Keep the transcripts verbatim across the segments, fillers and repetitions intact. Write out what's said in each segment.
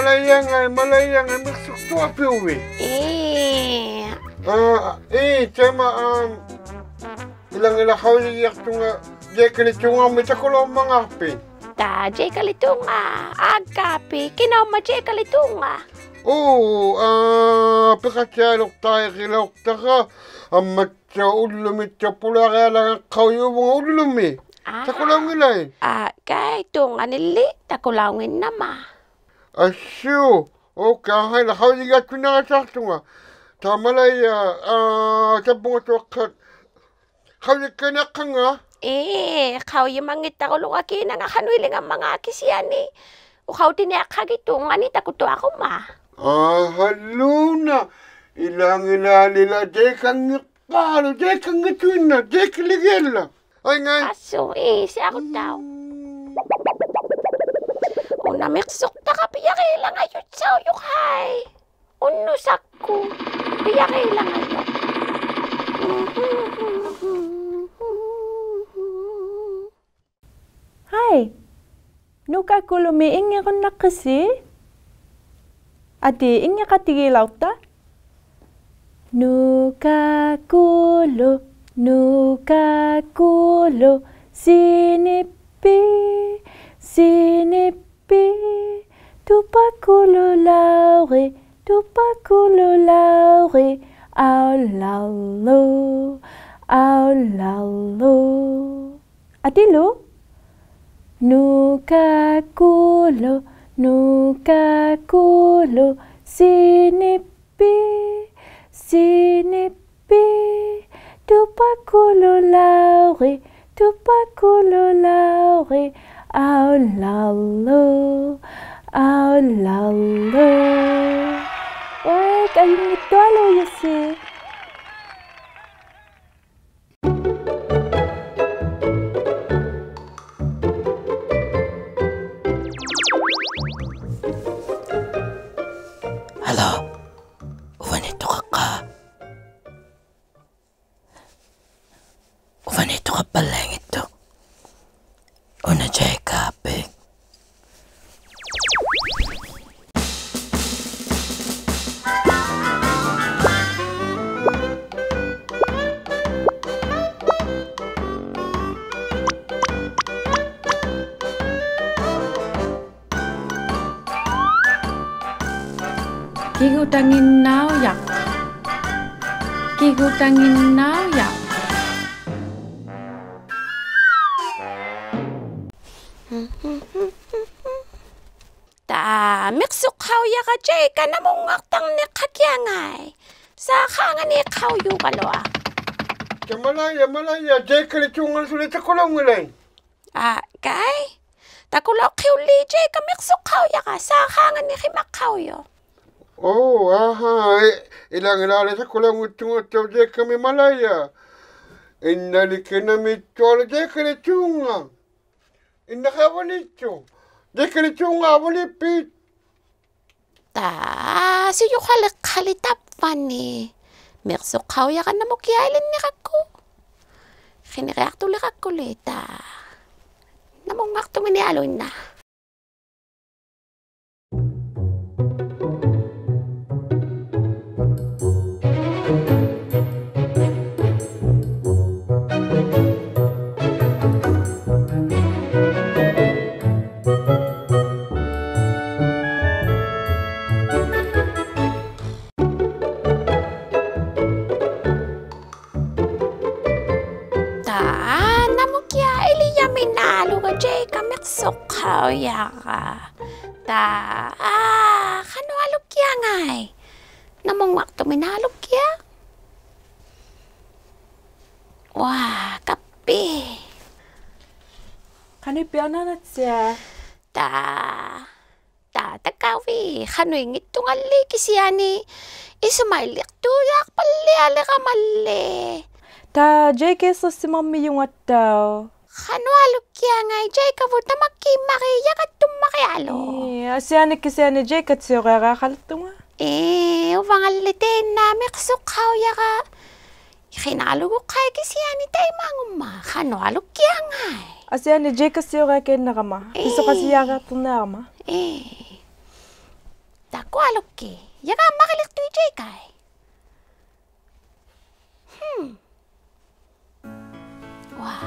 ᒪᓚᐃᔭᖓᐃ, ᒪᓚᐃᔭᖓᐃ, ᒥᖅᓱᖅᑐᐊᐱᐅᕕᑦ? ᐄ. ᐋ, ᐄ, ᑕᒪ, ᐊᒻ, ᐃᓚᖏᓚ ᖃᐅᔨᒋᐊᖅᑐᖓ ᔭᐃᑲᓕᑑᖓᒥ ᑕᑯᓚᐅᕐᒪᖔᖅᐱᑦ. ᑕ ᔭᐃᑲᓕᑑᖓ, ᐋᒃᑲᐱ, ᑭᓇᐅᒻᒪ ᔭᐃᑲᓕᑑᖓ? ᐆ, ᐋ, ᐱᖃᑦᑎᐊᓗᒃᑖᕆᓚᐅᖅᑕᕋ, ᐊᒻᒪᑦᑕᐅᖅ ᐅᓪᓗᒥᑦᑕᐅᖅ ᐳᓛᕆᐊᓚᖓᖅᑲᐅᔪᖅ ᐅᕙᖓ ᐅᓪᓗᒥ. ᐋ. ᑕᑯᓚᐅᙱᓚᐃᑦ? ᐋ, ᑲᐃ ᑑᖓᓂᓪᓕ, ᑕᑯᓚᐅᙱᓐᓇᒪ. ᐊᓱ, ᐅᑲ ᕼᐊᐃᓛ ᖃᐅᔨᒋᐊᖅᑐᓐᓇᕋᓴᖅᑐᖓ. ᑕᒪᓚᐃᔭ, ᐋ, ᑕᕝᕗᖓᑐᐊᖅᑲᑦ ᖃᐅᔨᒃᑲᓐᓂᖅᑲᖓ? ᐄ, ᖃᐅᔨᒪᙱᑕᕈᓗᖓ ᑮᓇᖓ ᖃᓄᐃᓕᖓᒻᒪᖔᑦ ᑭᓯᐊᓂ. ᐅᖃᐅᑎᓂᐊᖅᑲᒋᑦ ᑑᖓᓂ ᑕᑯᑐᐊᕈᒪ. ᐊᕼᐊᓗᓇ, ᐃᓚᖏᓛᓕᓛ ᔭᐃᑲᙱᖅᐹᓗᒃ, ᔭᐃᑲᙱᑐᐃᓐᓇᖅ, ᔭᐃᑲᓕᒋᐊᓪᓚᒃ. ᐊᐃᙵᐃ. ᐊᓱ, ᐄ, ᓯᐊᕈᑦᑕᐅᖅ. ᒻᒻ. ᐅᓇ ᒥᖅᓱᖅᑕᕋ ᐱᔭᕇᓚᖓᔪᑦᓴᐅᔪᖅ ᕼᐊᐃ. ᐅᓐᓄᓴᒃᑯᑦ ᐱᔭᕇᓚᖓᔪᖅ. ᕼᐊᐃ, ᓄᑲᑯᓗᒥ ᐃᙱᕈᓐᓇᖅᑭᓯ? ᐊᑏ, ᐃᙱᖃᑎᒌᓚᐅᖅᑕ. ᓄᑲᑯᓗ, ᓄᑲᑯᓗ, ᓯᓂᑉᐱ, ᓯᓂᑉ ᐱ, ᑐᐸᑯᓗᓚᐅᕆ, ᑐᐸᑯᓗᓚᐅᕆ, ᐊᐅᓪᓚᓗ, ᐊᐅᓪᓚᓗ. ᐊᑏᓗ. ᓄᑲᑯᓗ, ᓄᑲᑯᓗ, ᓯᓂᑉ ᐱ, ᓯᓂᑉᐱ, ᑐᐸᑯᓗᓚᐅᕆ, ᑐᐸᑯᓗᓚᐅᕆ, ᐊᐅᓪᓚᓗ, ᐊᐅᓪᓚᓗ. ᐅᐃ, ᑲᔪᙱᑦᑐᐊᓘᔪᓯ. ᕼᐊᓗ, ᐅᕙᓃᑦᑐᖃᖅᑲ? ᐅᕙᓃᑦᑐᖃᖅᐸᓪᓚᐃᙱᑦᑐᖅ. ᐅᓇ ᔭᐃᑲᐱᒃ. ᑭᒍᑕᖏᕐᓇᐅᔭᖅ. ᑭᒍᑕᖏᕐᓇᐅᔭᖅ. ᑕ, ᒥᖅᓱᖅᑲᐅᔭᕋ ᔭᐃᑲ ᓇᒧᙵᖅᑕᕐᓂᖅᑲᒃᑭᐊᖓᐃ. ᓵᖃᖓᓂᖅᑲᐅᔪᒐᓗᐊᖅ. ᑕ ᒪᓚᐃᔭ, ᒪᓚᐃᔭ, ᔭᐃᑲᓕᑑᖓᓱᓕ ᑕᑯᓚᐅᙱᓚᐃᑦ. ᐋ, ᑲᐃ. ᑕᑯᓚᐅᖅᑭᐅᓪᓕ ᔭᐃᑲ ᒥᖅᓱᖅᑲᐅᔭᕋ, ᓵᖃᖓᓂᖅ ᕿᒪᖅᑲᐅᔪᖅ. ᐆ, ᐊᕼᐊ, ᐃ-, ᐃᓚᖏᓛᓕ ᑕᑯᓚᐅᙱᑦᑐᖓᑦᑕᐅᖅ ᔭᐃᑲᒥ ᒪᓚᐃᔭ. ᐃᓐᓇᓕ ᑭᓇᒥᑦᑐᐊᓗᒃ ᔭᐃᑲᓕᑑᖓ. ᐃᓐᓇᖃᕙᓃᑦᑐᖅ. ᔭᐃᑲᓕᑑᖓ ᐊᕙᓃᑉᐱᑦ. ᑕ, ᓯᔪᖃᓕᖅᑲᓕ ᑕᑉᐸᓂ. ᒥᖅᓱᖅᑲᐅᔭᕋ ᓇᒧᒃᑭᐊᖅ ᐃᓕᓐᓂᕋᒃᑯ. ᕿᓂᕆᐊᖅᑐᓕᕋᒃᑯᓕ ᑕ. ᓇᒧᙵᖅᑐᒥᓂᐊᓗᐃᓐᓇ. ᑕ, ᓇᒧᒃᑭᐊᖅ ᐃᓕᔭᒥᓈᓗᒐ ᔭᐃᑲ ᒥᖅᓱᖅᑲᐅᔭᕋ. ᑕ, ᐋ, ᖃᓄᐊᓗᒃᑭᐊᖓᐃ. ᓇᒧᙵᖅᑐᒥᓈᓗᒃᑭᐊᖅ. ᐅᐊ, ᑲᑉᐱ. ᖃᓄᐃᑉᐱᑦ ᐊᓈᓇᑦᓯᐊᖅ? ᑕ, ᑕ, ᑕᑲᐅᕖᑦ, ᖃᓄᐃᙱᑦᑐᖓᓕ ᑭᓯᐊᓂ ᐃᓱᒪᐃᓕᖅᑑᔮᖅᐸᓪᓕᐊᓕᕋᒪᓕ. ᑕ, ᔭᐃᑲ ᐃᓱᖅᓯᒪᒻᒥᔪᖓᑦᑕᐅᖅ. ᖃᓄᐊᓗᒃᑭᐊᖓᐃ ᔭᐃᑲᕗᑦ ᑕᒪᒃᑮᒻᒪᕆᔭᖅ ᖃᑦᑐᒻᒪᕆᐊᓗᒃ. ᐄ, ᐊᓯᐊᓂᒃ ᑭᓯᐊᓂ ᔭᐃᑲᑦᓯᐅᕆᐊᕋᖃᓕᖅᑐᖓ. ᐄ, ᐅᕙᖓᓕ ᑖᓐᓇ ᒥᖅᓱᖅᑲᐅᔭᕋ. ᕿᓇᓗᒍᖅᑲᐃ ᑭᓯᐊᓂ ᑕᐃᒪᙳᒻᒪᑦ, ᖃᓄᐊᓗᒃᑭᐊᖓᐃ. ᐊᓯᐊᓂᒃ ᔭᐃᑲᑦᓯᐅᕆᐊᑲᐃᓐᓇᕋᒪ, ᐄ. ᐃᓱᖃᓯᔮᕆᐊᖅᑐᕐᓂᐊᕋᒪ. ᐄ. ᑕᑯᐊᓗᒃᑭᑦ. ᔭᒐ ᒪᕆᓕᖅᑐᐃᑦ ᔮᐃᑲᐃᑦ. Hmm. ᐅᐊ.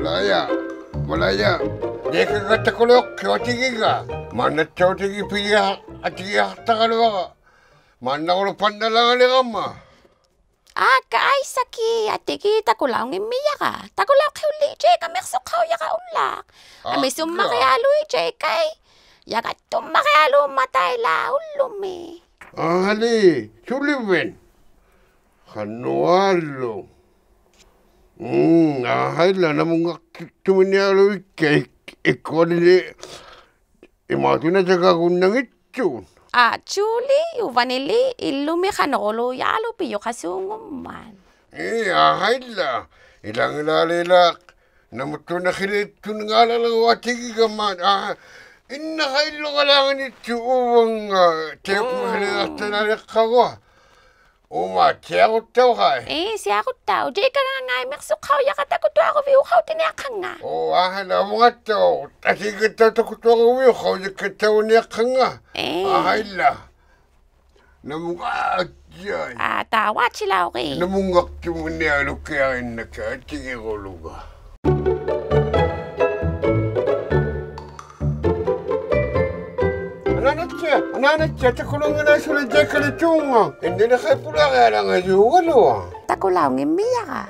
ᒪᓚᐃᔭ, ᒪᓚᐃᔭ. ᔮᐃᑲᖓ ᑕᑯᓚᐅᖅᑭᐅᒃ ᐊᑎᒋᒐ. ᒫᓐᓇᑦᑕᐅᖅ ᐊᑎᒋ ᐱᔭ ᐊᑎᒋᐊᖅᑕᕋᓗᐊᕋ. ᒫᓐᓇᑯᓗᒃ ᐸᓐᓇᓚᖓᓕᕋᒪ. ᐋᒃᑲ ᐊᐃᓴᑭ, ᐊᑎᒋ ᑕᑯᓚᐅᙱᒻᒥᔭᕋ. ᑕᑯᓚᐅᖅᑭᐅᓪᓕ ᔮᐃᑲ ᒥᖅᓱᖅᑲᐅᔭᕋ ᐅᓪᓛᖅ. ᐋᒃᑲ. ᐊᒥᓱᒻᒪᕆᐊᓗᐃᑦ ᔮᐃᑲᐃᑦ. ᔭᒐᑦᑐᒻᒪᕆᐊᓘᒻᒪᑕ ᐃᓛ ᐅᓪᓗᒥ. ᐊᕼᐊᓕ, ᓱᓕᕕᓐ. ᖃᓄᐊᓗᒃ. ᒻᒻ, ᐊᕼᐊᐃᓛ ᓇᒧᙵᖅᑐᒥᓂᐊᓗᐃᒃᑲ ᐃᒃᑯᐊᓕᓕ ᐃᒫᑐᓇ ᑕᒐᒍᓐᓇᙱᑦᑐᑦ. ᐋ, ᔫᓕ, ᐅᕙᓂᓕ, ᐃᓪᓗᒥ ᖃᓄᕈᓘᔭᓗᒃ ᐱᔪᖃᓲᖑᒻᒪᑦ. ᐄ, ᐊᕼᐊᐃᓛ, ᐃᓚᖏᓛᓕᓛᒃ, ᓇᒧᑦᑐᓇ ᕿᓕᑦᑐᓐᖓᓚᓗᐊᑎᒋᒐᒪ, ᐋ, ᐃᓐᓇᖃ ᐃᓪᓗᖃᓛᖓᓂᑦᑐᒃ ᐅᕙᖓ, ᑕᐃᒃᑯᐊ ᕿᓕᖅᑕᓚᓕᖅᑲᒍ. ᐅᒪ, ᓯᐊᕈᑦᑕᐅᖅ ᖃᐃ. ᐄ, ᓯᐊᕈᑦᑕᐅᖅ. ᔮᐃᑲᖓ ᖓᐃ ᒥᖅᓱᖅᑲᐅᔭᕋ ᑕᑯᑐᐊᕈᕕᐅᒃ ᖃᐅᑎᓂᐊᖅᑲᖓ. ᐆ, ᐊᕼᐊᐃᓛ, ᐅᕙᖓᑦᑕᐅᖅ. ᐊᑎᒋᖃᑦᑕᐅᖅ ᑕᑯᑐᐊᕈᕕᐅᒃ ᖃᐅᔨᒃᑲᑦᑕᐅᓂᐊᖅᑲᖓ. ᐄ. ᐊᕼᐊᐃᓛ. ᓇᒧᙵ, ᐊᔾᔭᐃ. ᐋ, ᑕᕝᕙᑦᓯᓚᐅᕆ. ᓇᒧᙵᖅᑐᒥᓂᐊᓗᒃᑭᐊᕆᓐᓇᑲ ᐊᑎᒋᕈᓗᒐ. ᐊᓈᓇᑦᓯᐊ, ᐊᓈᓇᑦᓯᐊ, ᑕᑯᓚᐅᙱᓇᓱᓕ ᔮᐃᑲᓕᑦᑐᖓ. ᐃᓐᓇᓕ ᖃᐃ ᐳᓛᕆᐊᓚᖓᔪᒐᓗᐊᖅ. ᑕᑯᓚᐅᙱᒻᒥᔭᕋ.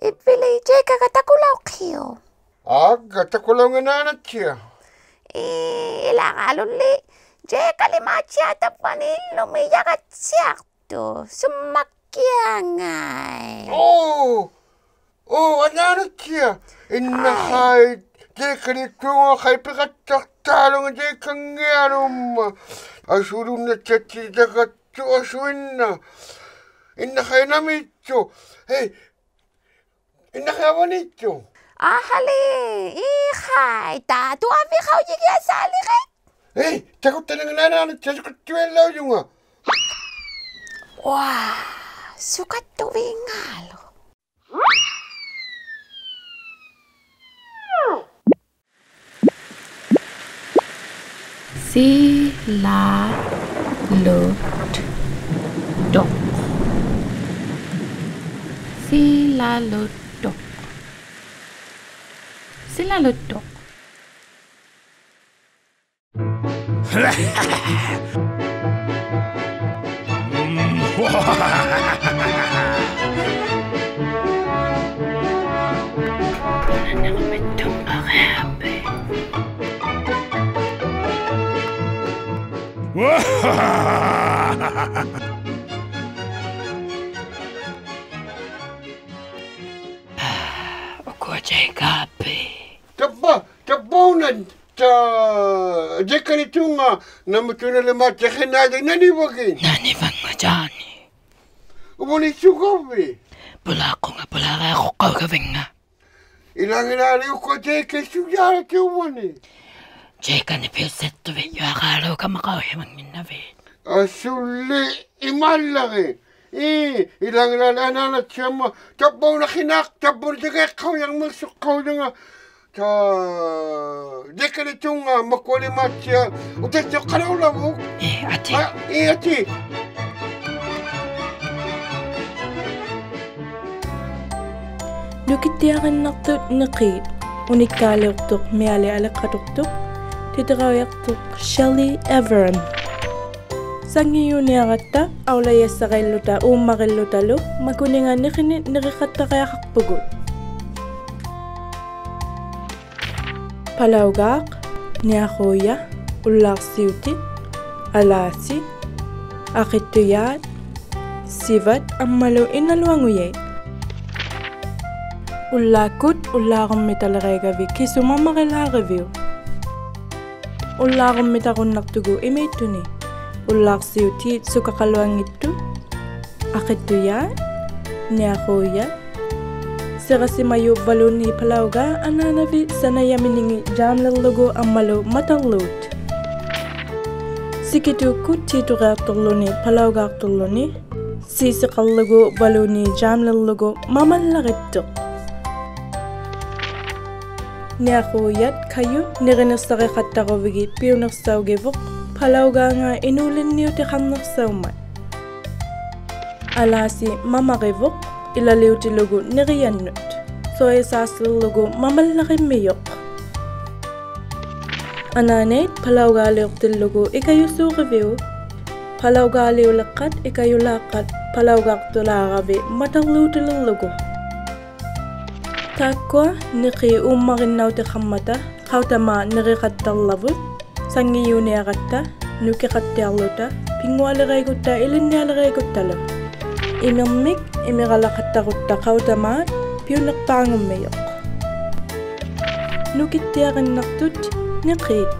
ᐃᕝᕕᓪᓕ ᔮᐃᑲᖓ ᑕᑯᓚᐅᖅᑭᐅᒃ. ᐋᒃᑲ ᑕᑯᓚᐅᙱᓇᓈᓇᑦᓯᐊ. ᐄ, ᐃᓚᖓᓗᓪᓕ ᔮᐃᑲᓕᒫᑦᓯᐊᖅ ᑕᕝᕙᓂ ᐃᓪᓗᒥ ᔭᒐᑦᓯᐊᖅᑐᖅ. ᓱᒻᒪᒃᑭᐊᖓᐃ. ᐆ, ᐆ, ᐊᓈᓇᑦᓯᐊ. ᐃᓐᓇᖃᐃ, ᐋᐃ. ᔮᐃᑲᓕᑦᑐᖓ ᖃᐃ ᐱᖃᑦᑕᖅᑖᓗᖓ ᔮᐃᑲᙱᐊᓘᒻᒪᑦ. ᐊᓱᓗᓐᓇᑦᓯᐊᑦᓯ ᑕᒐᑦᑐᐊᓱᐃᓐᓇᖅ. ᐃᓐᓇᖃᐃ ᓇᒦᑦᑐᖅ. ᕼᐃ, ᐃᓐᓇᖃᐃ ᐊᕙᓃᑦᑐᖅ. ᐊᕼᐊᓕ, ᐃᖃᐃ, ᑕᑐᐊᕕᖃᐅᔨᒋᐊᓵᓕᕆᑦ. ᕼᐃ, ᑕᑯᑦᑕᓇᖓ ᓈᓇᑦᓯᐊ ᓱᑲᑦᑐᐊᓚᐅᔪᖓ. ᐅᐊ, ᓱᑲᑦᑐᕕᖓᓗ. ᓯᓚᓗᑦᑐᖅ. ᓯᓚᓗᑦᑐᖅ. ᓯᓚᓗᑦᑐᖅ. ᐅᑯᐊ ᔮᐃᑲᐱ. ᑕᕝᕙ, ᑕᕝᕙᐅᓇ, ᑕ, ᔮᐃᑲᓕᑦᑐᖓ, ᓇᒧᑐᓇᓕᒫᑦᓯᐊᖅ ᕼᐃᓐᓇᓕ ᓇᓂᕙᒋᑦ. ᓇᓂᕙᙵᔮᓂ. ᐅᕙᓂ ᓱᒐᕕᑦ? ᐳᓛᖅᑯᖓ, ᐳᓛᕆᐊᖅᑯᖅᑲᐅᒐᕕᙵ. ᐃᓚᖏᓛᓕ ᐅᑯᐊ ᔮᐃᑲ ᓱᔭᕋᑎ ᐅᕙᓂ. ᔮᐃᑲᓂ ᐱᐅᓴᑦᑐᕕᔪᐊᕌᓘᒐᒪ ᖃᐅᔨᒪᙱᓐᓇᕕᑦ. ᐊᓱᓕ ᐃᒪᓪᓚᕆᑦ. ᐄ, ᐃᓚᖏᓛᓕ ᐊᓈᓇᑦᓯᐊᒪ, ᑕᕝᕙᐅᓇ ᕿᓈᖅ, ᑕᕝᕙᐅᓇ ᑕᒐᐃᖅᑲᐅᔭᕐᒪ ᓱᖅᑲᐅᔪᖓ, ᑕ, ᔮᐃᑲᓕᑦᑐᖓ, ᒪᑯᐊᓕᒫᑦᓯᐊᖅ, ᐅᑕᑦᓯᐅᖅ ᖃᓚᐅᓚᕗᒃ. ᐄ, ᐊᑏ. ᐋ, ᐄ, ᐊᑏ. ᓄᑭᑦᑎᐊᕆᓐᓇᖅᑐᑦ ᓂᕿᑦ, ᐅᓂᒃᑳᓕᐅᖅᑐᖅ ᒥᐊᓕ ᐊᓕᖅᑲᑐᖅᑐᖅ, ᑎᑎᕋᐅᔭᖅᑐᖅ Shelley Everon. ᓴᙱᔫᓂᐊᕋᑦᑕ ᐊᐅᓚᔭᒃᓴᕆᓪᓗᑕ ᐆᒻᒪᕆᓪᓗᑕᓗ, ᒪᑯᓂᖓ ᓂᕿᓂᒃ ᓂᕆᖃᑦᑕᕆᐊᖃᖅᐳᒍᑦ. ᐸᓚᐅᒑᖅ, ᓂᐊᖁᔭ, ᐅᓪᓛᖅᓯᐅᑎ, ᐊᓛᓯ, ᐊᕿᑦᑐᔮᑦ, ᓯᕙᑦ ᐊᒻᒪᓗ ᐃᓇᓗᐊᖑᔭᐃᑦ. ᐅᓪᓛᒃᑯᑦ ᐅᓪᓛᕈᒻᒥᑕᓕᕌᖓᕕᑦ ᑭᓱ ᒪᒪᕆᓛᕆᕕᐅᒃ. ᐅᓪᓛᕈᒻᒥᑕᕈᓐᓇᖅᑐᒍᑦ ᐃᒪᐃᑦᑐᓂᒃ. ᐅᓪᓛᖅᓯᐅᑎᑦ ᓱᑲᖃᓗᐊᙱᑦᑐᑦ, ᐊᕿᑐᔭᖅ, ᓂᐊᖁᔭᖅ. ᓯᕋᓯᒪᔪᖅ ᐅᕝᕙᓘᓐᓃᑦ ᐸᓚᐅᒑᖅ ᐊᓈᓇᕕᑦ ᓴᓇᔭᒥᓂᖏᑦ ᔮᒻᓕᕐᓗᒍ ᐊᒻᒪᓗ ᒪᑕᕐᓘᑦ. ᓯᑭᑑᒃᑯᑦ ᑏᑐᕆᐊᖅᑐᕐᓗᓂ ᐸᓚᐅᒑᖅᑐᕐᓗᓂ. ᓰᓯᖃᕐᓗᒍ ᐅᕝᕙᓘᓐᓃᑦ ᔮᒻᓕᕐᓗᒍ ᒪᒪᓪᓚᕆᑦᑐᖅ. ᓂᐊᖁᔭᑦ ᑲᔪᖅ ᓂᕆᓂᖅᓴᕆᖃᑦᑕᕈᕕᒋᑦ ᐱᐅᓂᖅᓴᐅᒋᕗᖅ, ᐸᓚᐅᒑᖓ ᐃᓅᓕᓐᓂᐅᑎᖃᕐᓂᖅᓴᐅᒻᒪᑦ. ᐊᓛᓯ ᒪᒪᕆᕗᖅ, ᐃᓚᓕᐅᑎᓗᒍ ᓂᕆᔭᓐᓄᑦ. ᓱᐊᔭᓵᖅᓯᓗᒍ ᒪᒪᓪᓚᕆᒻᒥᔪᖅ. ᐊᓈᓇᐃᑦ ᐸᓚᐅᒑᓕᐅᖅᑎᓪᓗᒍ ᐃᑲᔪᓲᕆᕕᐅᒃ. ᐸᓚᐅᒑᓕᐅᓕᖅᑲᑦ ᐃᑲᔪᓛᖅᑲᑦ ᐸᓚᐅᒑᖅᑐᓛᕋᕕᑦ ᒪᑕᕐᓘᑎᓕᕐᓗᒍ. ᑖᒃᑯᐊ ᓂᕿᑦ ᐆᒻᒪᕆᓐᓇᐅᑎᖃᕐᒪᑕ ᖃᐅᑕᒫᑦ ᓂᕆᖃᑦᑕᕐᓚᕗᑦ, ᓴᙱᔫᓂᐊᕋᑦᑕ, ᓄᑭᖃᑦᑎᐊᕐᓗᑕ, ᐱᙳᐊᓕᕌᖓᑦᑕ, ᐃᓕᓐᓂᐊᓕᕌᖓᑦᑕᓗ. ᐃᒥᕐᒥᒃ ᐃᒥᕋᓚᖃᑦᑕᕈᑦᑕ ᖃᐅᑕᒫᑦ ᐱᐅᓂᖅᐹᖑᒻᒥᔪᖅ. ᓄᑭᑦᑎᐊᕆᓐᓇᖅᑐᑦ ᓂᕿᑦ.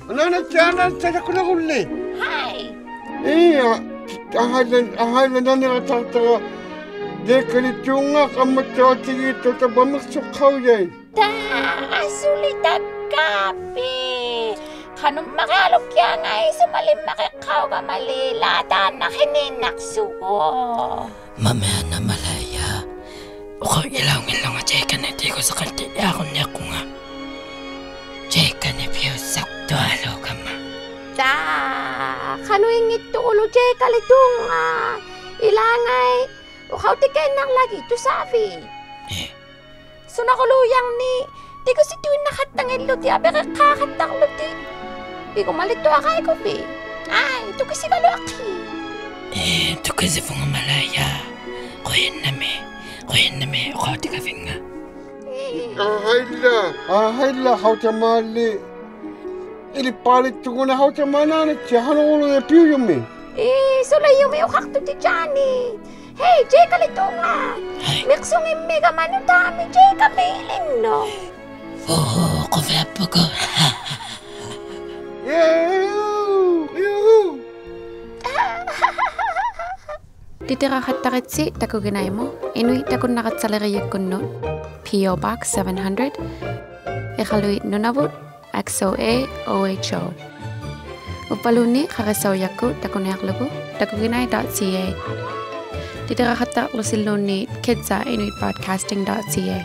ᐊᓈᓇᑦᓯᐊᖅ, ᐊᓈᓇᑦᓯᐊᖅ, ᑕᑯᓐᓇᕈᓪᓕ. ᕼᐊᐃ. ᐄ, ᐊ, ᐊᕼᐊᐃᓛ, ᐊᕼᐊᐃᓛ ᓇᓂᕋᑖᖅᑕᕋ. ᔮᒃᑲᓕ ᑑᙵᖅ ᐊᒻᒪᑦᑕᐅᖅ ᑎᒌᑦᑐᖅ ᑕᕝᕙ ᒥᖅᓱᖅᑲᐅᔭᐃᑦ. ᑕ, ᐊᓱᓕ ᑕᑲᐱ. ᖃᓄᒻᒪᕆᐊᓗᒃᑭᐊᖓᐃ ᐃᓱᒪᓕᒻᒪᕆᖅᑲᐅᒐᒪᓕ ᓛᑖᓐᓇ ᕿᓂᓐᓇᖅᓱᒍ. ᒪᒥᐊᓇᒪᓚᐃᔭ. ᐅᖃᐅᔾᔭᓚᐅᙱᓪᓗᖓ ᔮᒃᑲᓂᒃ ᑎᒍᓴᖃᓪᑎᓪᓗᒍ ᓂᖁᖓ. ᔮᒃᑲᓂᒃ ᐱᐅᓱᒃᑐᐊᓘᒐᒪ. ᑕ, ᖃᓄᐃᙱᑦᑐᕈᓗᒃ ᔮᒃᑲᓕ ᑑᙵᖅ. ᐃᓛᖓᐃ, ᐅᖃᐅᑎᑲᐃᓐᓇᕐᓚᒋᑦ ᑐᓵᕖᑦ. ᐄ. ᓱᓇᑯᓘᔭᕐᓂᒃ, ᑎᒍᓯᑐᐃᓐᓇᖃᑦᑕᙱᓪᓗᑎᑦ ᐊᐱᕆᖅᑳᖃᑦᑕᕐᓗᑎᑦ. ᐱᒍᒪᓕᑦᑐᐊᕋᐃᑯᕕᑦ. ᐊᐃ, ᑐᑭᓯᒐᓗᐊᕿ. ᐄ, ᑐᑭᓯᕗᖓ ᒪᓚᐃᔭ. ᖁᔭᓐᓇᒦᒃ, ᖁᔭᓐᓇᒦᒃ ᐅᖃᐅᑎᒐᕕᙵ. ᐄ. ᐊᕼᐊᐃᓛ, ᐊᕼᐊᐃᓛ ᖃᐅᑕᒫᓕ. ᐃᓕᑉᐹᓕᑦᑐᒍ ᓇ ᖃᐅᑕᒫᓐᓇ ᓇᓂᑦᓯᐊᖅ ᖃᓄᕈᓗᒃ ᐱᐅᔪᒥᒃ. ᐄ, ᓱᓕᔪᒥᒃ ᐅᖃᖅᑐᑎᑦ ᔮᓂ. ᕼᐊᐃ, ᔮᒃᑲᓕ ᑑᙵᖅ. ᕼᐊᐃ. ᒥᖅᓱᖏᒻᒥᒐᒪ ᓄᑖᒥᒃ ᔮᒃᑲᕕᓕᓐᓄᑦ. ᐆ, ᖁᕕᐊᑉᐳᒍ. ᐄ, ᐄ. ᑎᑎᕋᖃᑦᑕᕆᑦᓯ ᑕᑯᒋᓇᐃᒧᑦ, ᐃᓄᐃᑦ ᑕᑯᓐᓇᒐᑦᓴᓕᕆᔨᒃᑯᓐᓄᑦ, P O Box seven hundred, ᐃᖃᓗᐃᑦ ᓄᓇᕗᑦ, X O A O H O. ᐅᕝᕙᓘᓐᓃᑦ ᖃᕆᓴᐅᔭᒃᑯᑦ ᑕᑯᓂᐊᕐᓗᒍ, takuginai dot C A. ᑎᑎᕋᖃᑦᑕᕐᓗᓯᓘᓐᓃᑦ kids at inuit broadcasting dot C A.